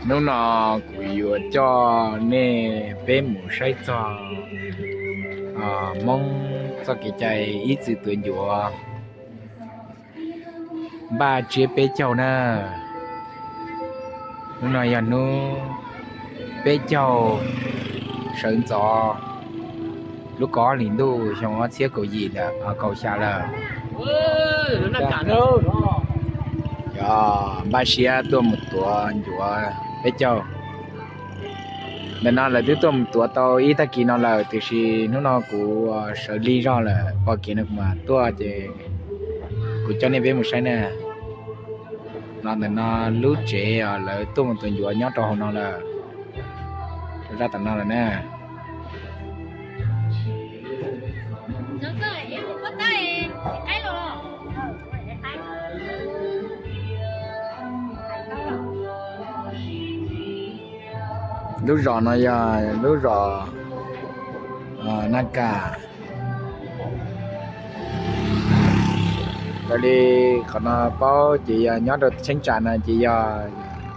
Hnub no kuv yuav coj nej peb mus saib txog Hmoob txoj kev cai ib txwm tuav ncuav npaj tsiab peb caug na. Hnub no yog hnub peb caug sawv ntxov lub kaum ob hlis ntuj xyoo ob txhiab kaum yim lawm, kaum xya lawm. Yog npaj siab tuaj mus tuav ncuav peb caug. Ntawm no lawv twb tuaj mus tuav tau ib tag kis no lawm, tiam sis hnub no kuv sawv lig zog lawm, pom kev no kuv mam tuaj ces kuv coj nej peb mus saib na. No ntawm no lub tsev lawv tuaj mus tuav ncuav nyob rau hauv no lawm, rau zaj tom no lawm na. Lub zos no yog lub zos Naj Kas. Raws li qhov no paub ces yog nyob rau cheeb tsam no ces yog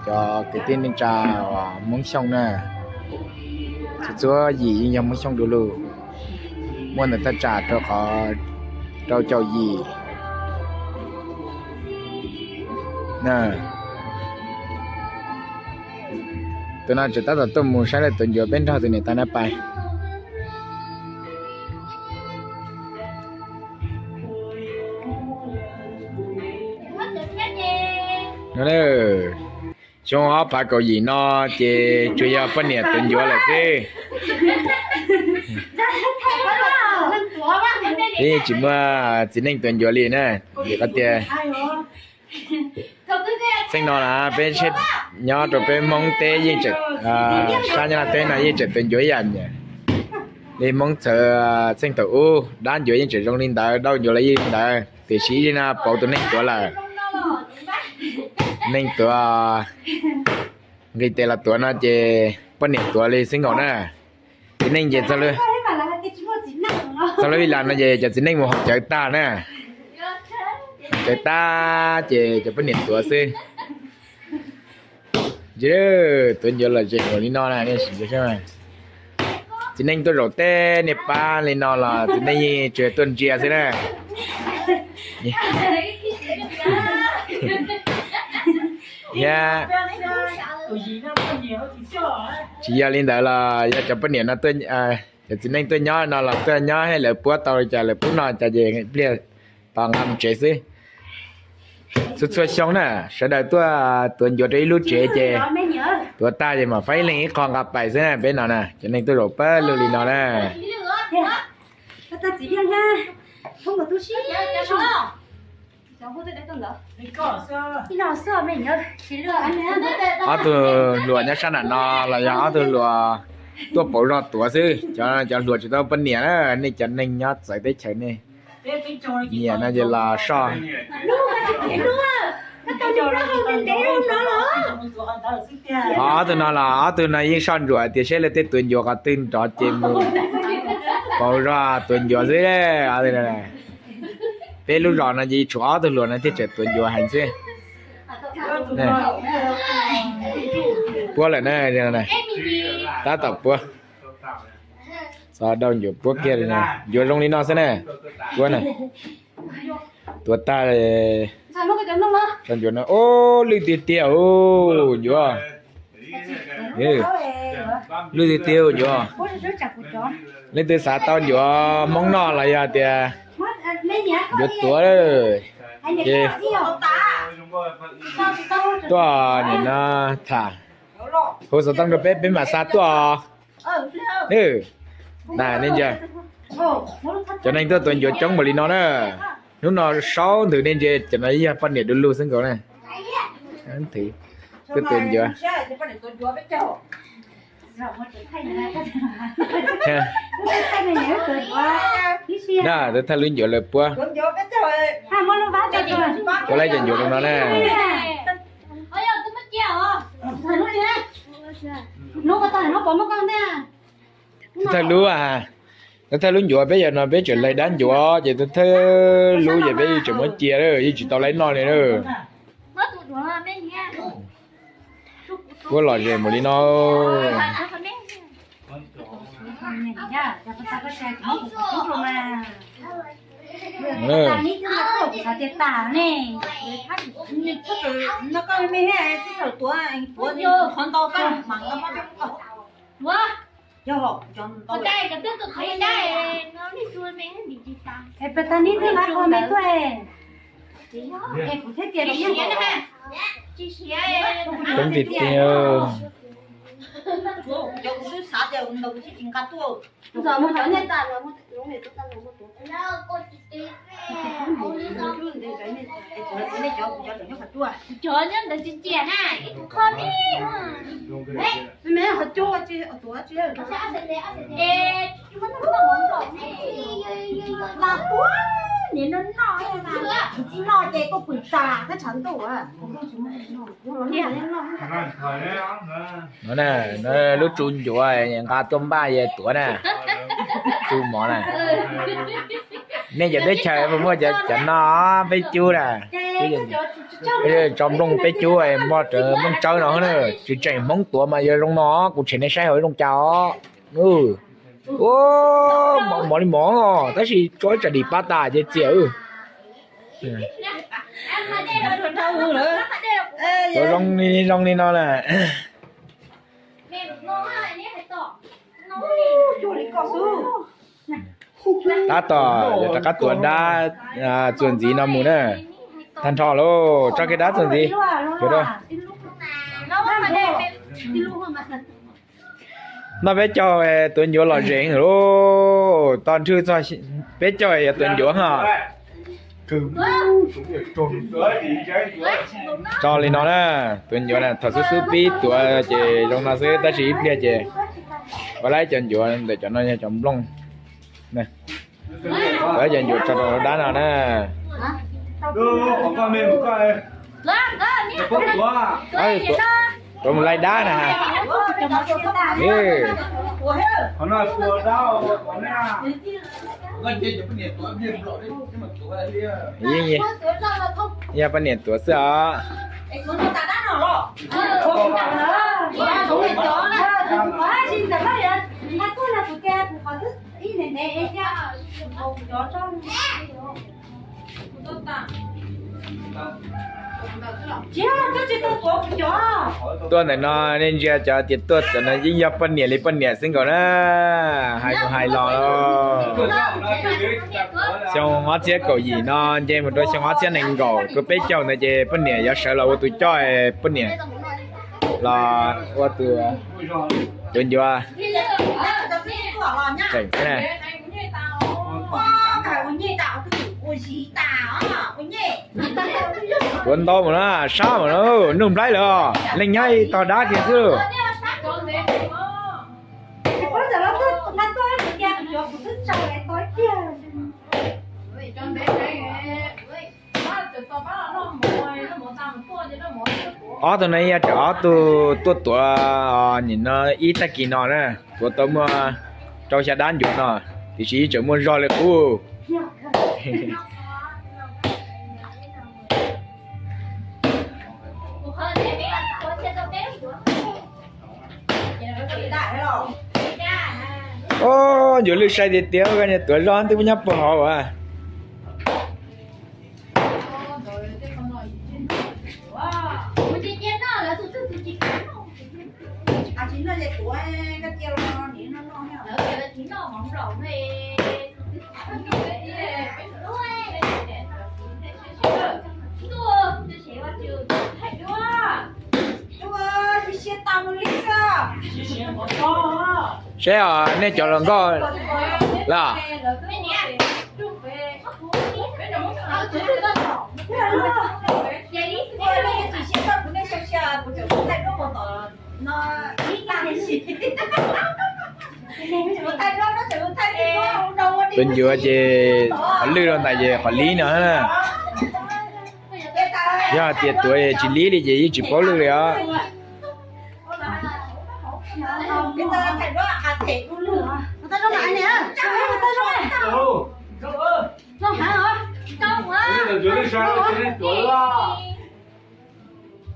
cov kwv tij neej tsa uas Hmoob Xyooj na. Txhua txhua yim yeej yog Hmoob Xyooj du lug, muaj ntawm thaj tsam rau qhov rau caum yim. Tus no tseem tab tom tuaj mus saib lawv tuav ncuav peb nrog tus niam tais na pais. Xyoo ob phav kaum yim no ces tsuas yog poj niam tuav ncuav lawm xwb. Peb yeej tsis muaj txiv neej tuav ncuav li na, vim qhov tias txheej no na peb nyob rau peb Hmoob teb yeej tseem, sab Nyab Laj teb no yeej tseem tuav ncuav ib yam li Hmoob txhawv txheej thaum ub, dab ncuav yeej tseem zoo li ntawd, dauj ncuav los yeej li ntawd, tiam sis ib zaug no pauv tus neeg tuav lawm. Neeg tuav nqis tes los tuav no ces poj niam tuav li xwb nkaus na. Txiv neej ces txog lub ib las no ces cov txiv neej mus haus cawv tag na, haus cawv tag ces cov poj niam tuav xwb. Tuav ncuav los zem nkaus li no na, nej sim saib. Txiv neej tuaj zaum teb niaj pab li no los txiv neej yeej tsuas tuaj ntsia xwb na. Thiab tsis yog li ntawd los yog cov poj niam no, cov txiv neej tuaj nyob no los tuaj nyob thiab lawv puab tau li cas lawv pub no cas ces pliag tos nqa mus tsev xwb. Txhua txhua xyoo na, sawv daws tuaj tuav ncuav rau ib lub tsev ces tuav tag ces mam faib ib leeg ib qho nqa pais xwb na. Peb no na, cov neeg tuaj zaum pawg lug li no na. Ob tug hluas nyob sab nram no los yog ob tug hluas tuaj pauv zog tuav xwb, cov hluas tsis tau poj niam na, nej cov neeg nyob txawv teb chaws nej nyiam no ces los soj. Ho ob tug no los ob tug no yeej soj ntsuam tias saib lawv tej tuav ncuav qhov twg nrov ces mus pauv zog tuav ncuav xwb. Peb lub zos no ces tshuav ob tug hluas no thiaj tseem tuav ncuav heev xwb. Puab lawm na, tab tom puab. Txog dauj ncuav puab kiag li no, ncuav zoo li no xwb na. Puab na, tuav tag, tso ncuav no, o, lwj tiag tiag, ncuav, lwj tiag tiag ncuav. Leej twg xav tau ncuav Hmoob noj los yog tias ncuav tuav, ces tuaj nim no tham, hu xov tooj rau peb, peb mam xa tuaj. Na, nej ntsia, cov neeg tuaj tuav ncuav coob npaum li no na. Hnub no saub nthwv nej ntsia, cov no yog poj niam du lug xwb nkaus na. Nthwv tuaj tuav ncuav. Na, tuav thawj lub ncuav lawv puab. Puab laib cov ncuav rau no na. Tuav thawj lub, tuav thawj lub ncuav, peb yog no peb tseem laig dab ncuav ces tuav thawj lub ces peb yeej tseem muab cia lawm, yeej tsis tau laib noj li lawm. Kuv lom zem mus li no. Cov vim tiag. Cov nyob ntawd tsis cia na, ib tug qhov me. Nim no noj, tsis noj ces tuaj pwm tas thaj tshav ntuj. No na, lub tsu ncuav nqa tuaj npaj yog tuav na. Tsu mov na. Nej cov teb chaws puas muaj cov no peb cub na? Tso nplooj peb cub, muaj nplooj tsawb no na. Tsis tseem Hmoob tuav mas yog zoo no, kuv tshem nej saib hauv zoo cas os. Mov li mov, tab sis tso ib tsam dim pab tas ces txias. Tuav zoo li no na. Tab tom rov qab tuav dab txuas ntxiv no mus na. Tag nrho lauj, tso kiag dab txuas ntxiv. Noj peb caug tuav ncuav lom zem lauj, toj nrhwj txog peb caug yuav tuav ncuav ho. Tso li no na, tuav ncuav na, thaum xub xub pib tuav ces zoo no xwb, tab sis ib pliag ces ua lawm cov ncuav ntawm cov no yog cov nplooj. Tuav cov ncuav tso rau dab no na. Tuav mus laij dab na. Yog poj niam tuav xwb os. Tuaj ntawm no nej ntsia cov tias tuaj ntawm no yeej yog poj niam li poj niam xwb nkaus na. Hais hais los, xyoo ob txhiab kaum yim no nce mus rau xyoo ob txhiab nees nkaum rau peb caug ntawd ces poj niam yuav sawv los ua tus coj poj niam los ua tus tuav ncuav. Tuav ntau mus na, sab mus na, nug nplaib lawm, leej nyob ib tog dab kiag xwb. Ob tug no yog cov ob tug tuaj tuav nim no ib tag kis no na, tuav tau muaj rau xya dab ncuav no, tiam sis tseem muaj zog li qub. Os, ncuav lwj sai tiag tiag, tuav zog twb nyob puag hauv as. Saib os, nej cov hluas nkauj lawm. Tus ncuav ces qhov lwj rau ntawm ces qhov lib no na. Yog hais tias tuav tsis lib li ces yeej tsis paub lwj li os.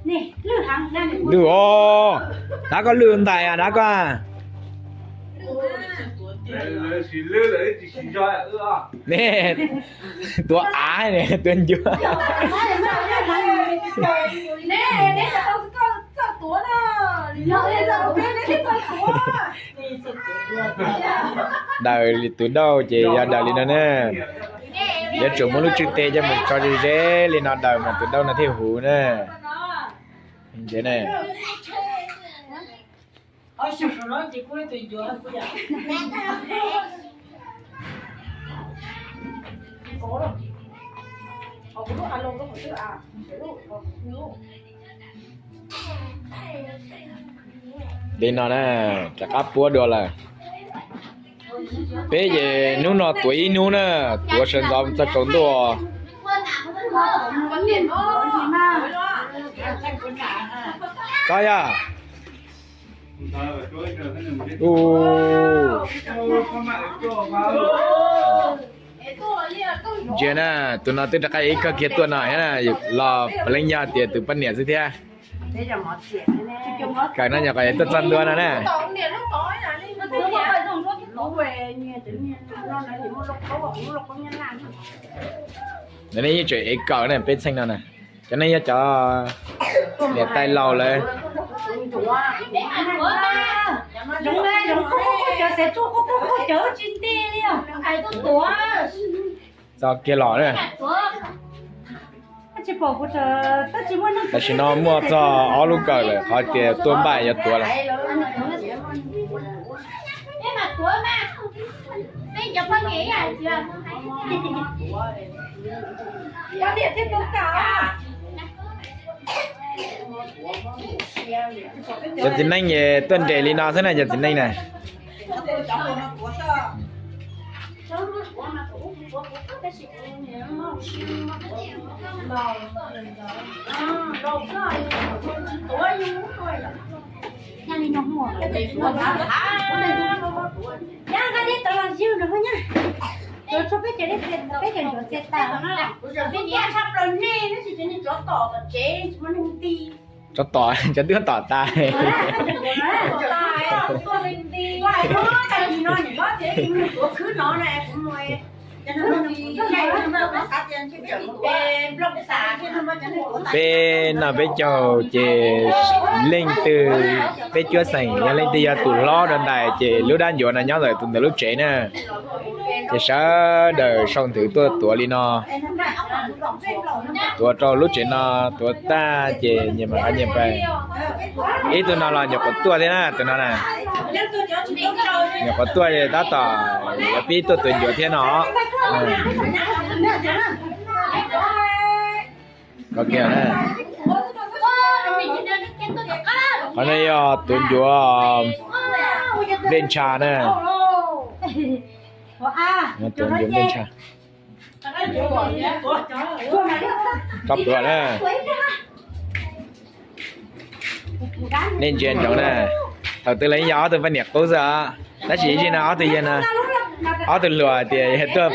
Lwj os, dab koj lwj ntais a dab koj. Ne, tuav av ne, tuav ncuav. Daws tus dauj ces yog daws li no na. Yuav tsum muab lub tswb teg coj mus tso ze ze li no daws mas tus dauj no thiaj huv na. Ntsia na. Li no na, rov qab puab dua lawm. Peb ces hnub no tuav ib hnub na, tuav sawv ntxov txog tsaus ntuj. Txhob yog. Ntsia na, tus no twb rov qab ib kawg kiag tuaj no thiab na, los puav leej yog tias tus poj niam xwb thiab. Kawm no nyuam qhuav tuaj txog ntua no na. Ntawm nej yeej tseem ev kawm na, peb txheej no na. Cov nej yog cov niam tais laus lawm. Txog kiag los na. Tam sim no muaj txog ob lub kawm lawm, qhov tias tuaj npaj yuav tuav lawm. Cov txiv neej es tuaj nres li no xwb na cov txiv neej na. Tsov tom, tsov twb tom tas. Peb noj peb caug ces leej twg, peb cuab xeem yog leej twg yog tus hlob rau ntais ces lub dab ncuav no nyob ntawm tus ntawm lub tsev na. Ces sawv daws sau nthwv tuaj tuav li no. Tuav rau lub tsev no, tuav tag ces nyias mam nqa nyias pais. Ib tug no los nyuam qhuav tuaj thiab na, tus no na. Nyuam qhuav tuaj tab tom yuav pib tuaj tuav ncuav thiab no. Qhov no yog tuav ncuav nplej ntsha na. Tuav ncuav nplej ntsha. Koj pluav na. Nej ntsia ntsoov na, thaum twg los yeej yog ob tug poj niam qub xwb os, tab sis ib zig no ob tug yawg no, ob tug hluas tias yog tuaj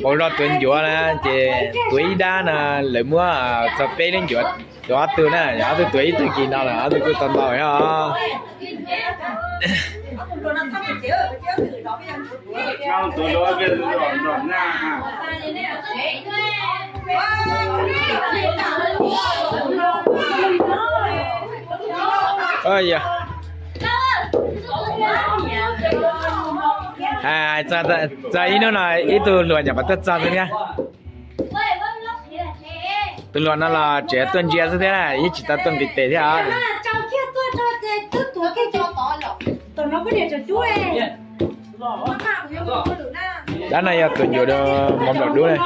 pauv zog tuav ncuav na, ces tuav ib dab no lawv muab txog peb lub ncuav rau ob tug na, ob tug tuav ib tag kis no lawm ob tug kuj tau ntau os. Hais txog ib hnub no ib tug hluas nyuam qhuav tuaj txog xwb thiab. Tus hluas no los tseem tuaj ntsia xwb thiab, yeej tsis tau tuaj nqis tes thiab. Dab no yog tuav ncuav mov nplaum dub ne.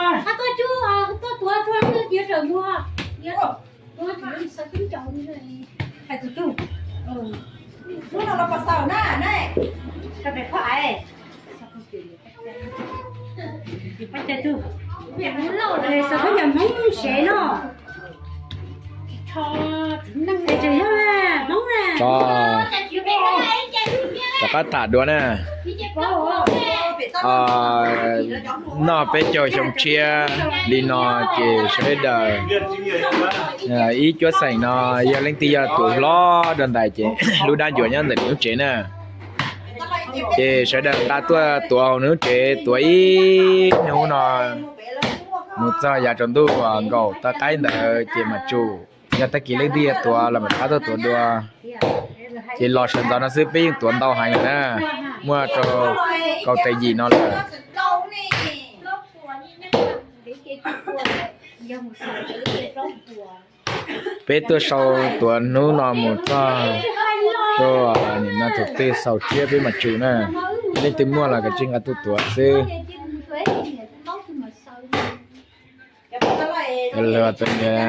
Rov qab tham dua na. noj peb caug xyoo tshiab li no ces sawv daws ib cuab xeem no yog leej twg yog tus hlob rau ntais ces lub dab ncuav nyob ntawm nws lub tsev na. Ces sawv daws nqa tuaj tuav hauv nws lub tsev tuav ib hnub no mus txog yav tsaus ntuj uas nkaum tau qaib ntawd ces mam tsum. Yog tag kis leej twg yog tuav los mam rov qab tuaj tuav dua. Ces los sawv ntxov no xwb peb yeej tuav ntau heev lawm na. Muaj rau kaum tawm yim no lawm. Peb tuaj sau tuav hnub no mus txog rau nim no thaum twg xaus tshiab peb mam tsum na. Leej twg muaj los kav tsij nqa tuaj tuav xwb. Luag tus niam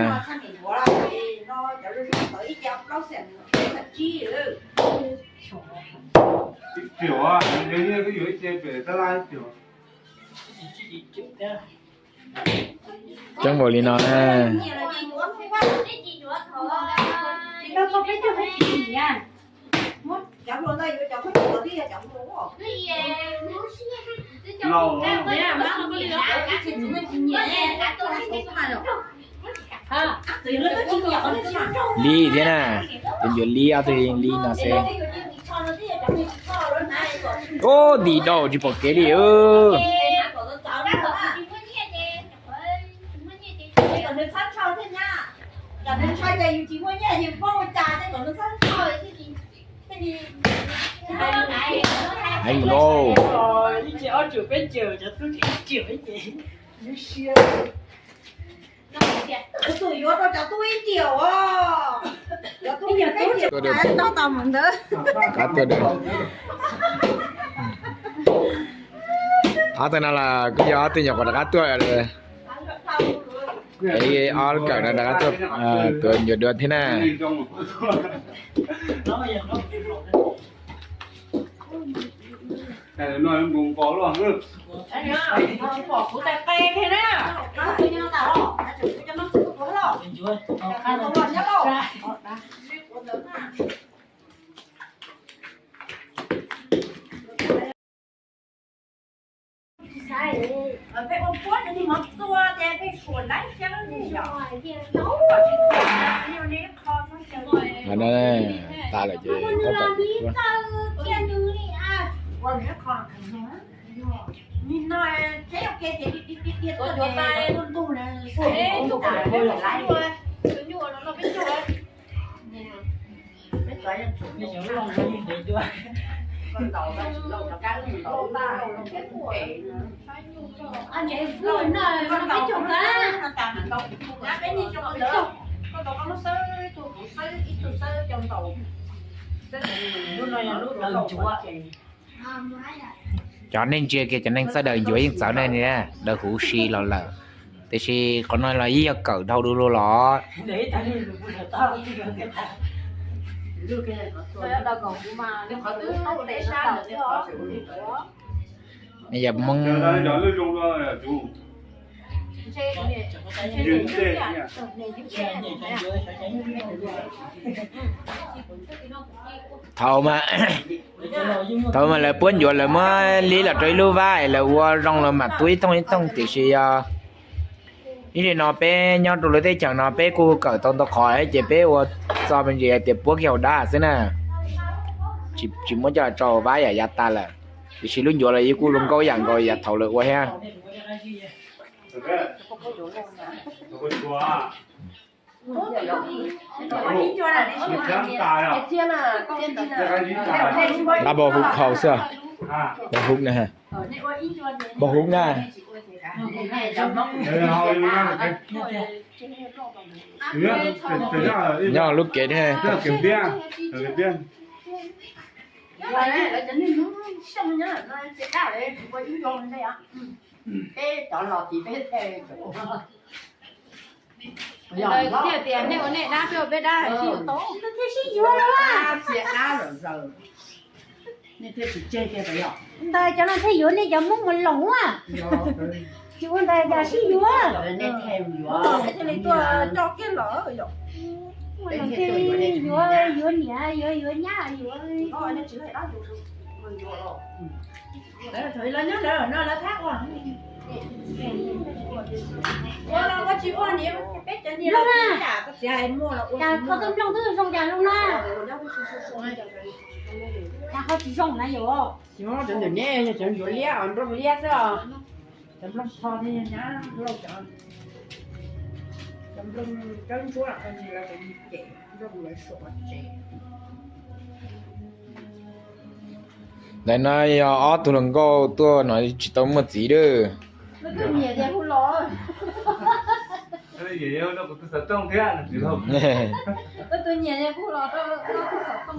coob npaum li no na. Li thiab na, tus ncuav li ob tug li no xwb. Ub, nti dauj tsis pom kev li. Heev lauj. Rov qab tuaj. Ob tug no los kuj yog ob tug nyuam qhuav rov qab tuaj. Ob kawm no rov qab tuaj tuav ncuav dua thiab na. Cov neeg ntsia kiag cov neeg txawj daws ncuav yeej txawv ne, daws huv si los lawm. Tiam sis qhov no los ib yog kawm dhau du lug los. Yog Hmoob. Thaum, thaum mas lawv puab ncuav lawv muab lib los rau ib lub vab es lawv ua zoo los mam tub ib thooj ib thooj, tiam sis yog ib li no peb nyob rau lub teb chaws no peb kuj kawm tau ntau qhov ces peb ua txog me ntsis hais tias puab kiag hauv dab xwb na, tsis muab coj los rau vab yam yav tas lawm. Tiam sis lub ncuav los yeej kuj zoo nkauj yam nkaus yam thaum lawv ua thiab. Nqa npau hub haus xwb, npau hub na, npau hub na. Nyob lub kev thiab. Tias nej ua nej dab, peb ua peb dab, sib yuav, txiav dab lawm zaws. Nej thiaj tsis tseg kiag tas yog ntawd cov no thiaj yuav nej cov Hmoob mus loos a. Tsis ua ntawd cas sib yuav. Thiaj li tuaj coj kiag lawm yom. Yuav, yuav niam, yuav, yuav nyab, yuav. Cas koj tej nplooj twb zoo cas zoo na? Cas ho tsis zoo na yom? Cov ntawm neb yog cov ncuav liab, nplooj liab xwb os. Cov nplooj txho thiab nyab lauj, cov nplooj cawb ntsuab los cov nplooj lawv suav tsev. Ntawm no yog ob tug hluas nkauj tuaj no tsis tau muaj txiv dab.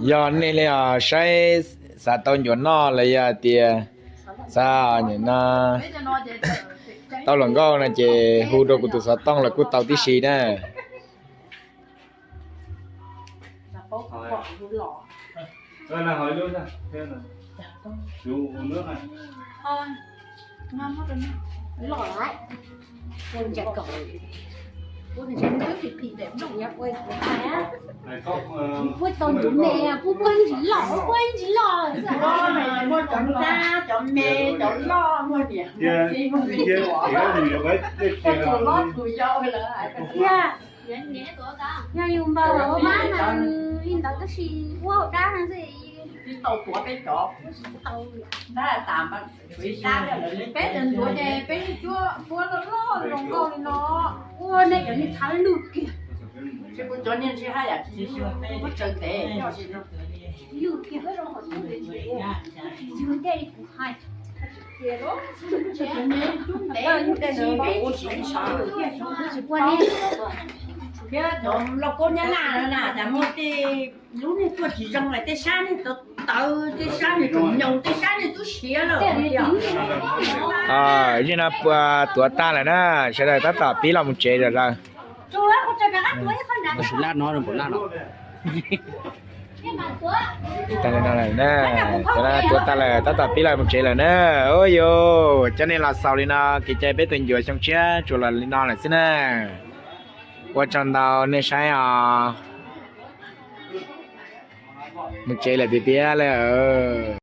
Yog nej li os, saib xav tau ncuav noj los yog tias xav no tau hluas nkauj no ces hu rau kuv tus xov tooj los kuj tau tib si na. Muab tau ncuav me, muab muab ntsis loj, muab ntsis loj. Muaj cov dab, cov me, cov loj, muaj niam muaj txiv, muaj me nyuam, tus hlob tus yau lawm. Yog yus npaum ua mab mas li ntawd tab sis ua hauv dab no xwb. Tsis tau tuav peb cov, dab tas mas tsuav ib dab, peb cov ncuav ces peb cuab muab loj loj zoo nkauj li no. Ua nej cov niag tshav lug kiag. Tsis kuv cov niag ntsis haj yam tsis muab tsaws ntev, lug kiag, tsis yug ntej li kuv hais. Lauj kaub nyab laj na, cas muaj tej lub niag tuaj tsis zoo lawm, tej sab niag tawv tawv, tej sab niag tseem nyoos, tej sab niag twb siav lawm. Yeej no tuav tag lawm na, sawv daws tab tom pib los mus tsev lawm. Tuav tag lawm tab tom pib los mus tsev lawm na. Ua yus coj nej los xaus li no, kev cai peb tus ncuav xyoo tshiab tsuas los li no lawm xwb na. Ua tsaug ntau nej saib os. Mus tsev lawm tiag tiag lawm.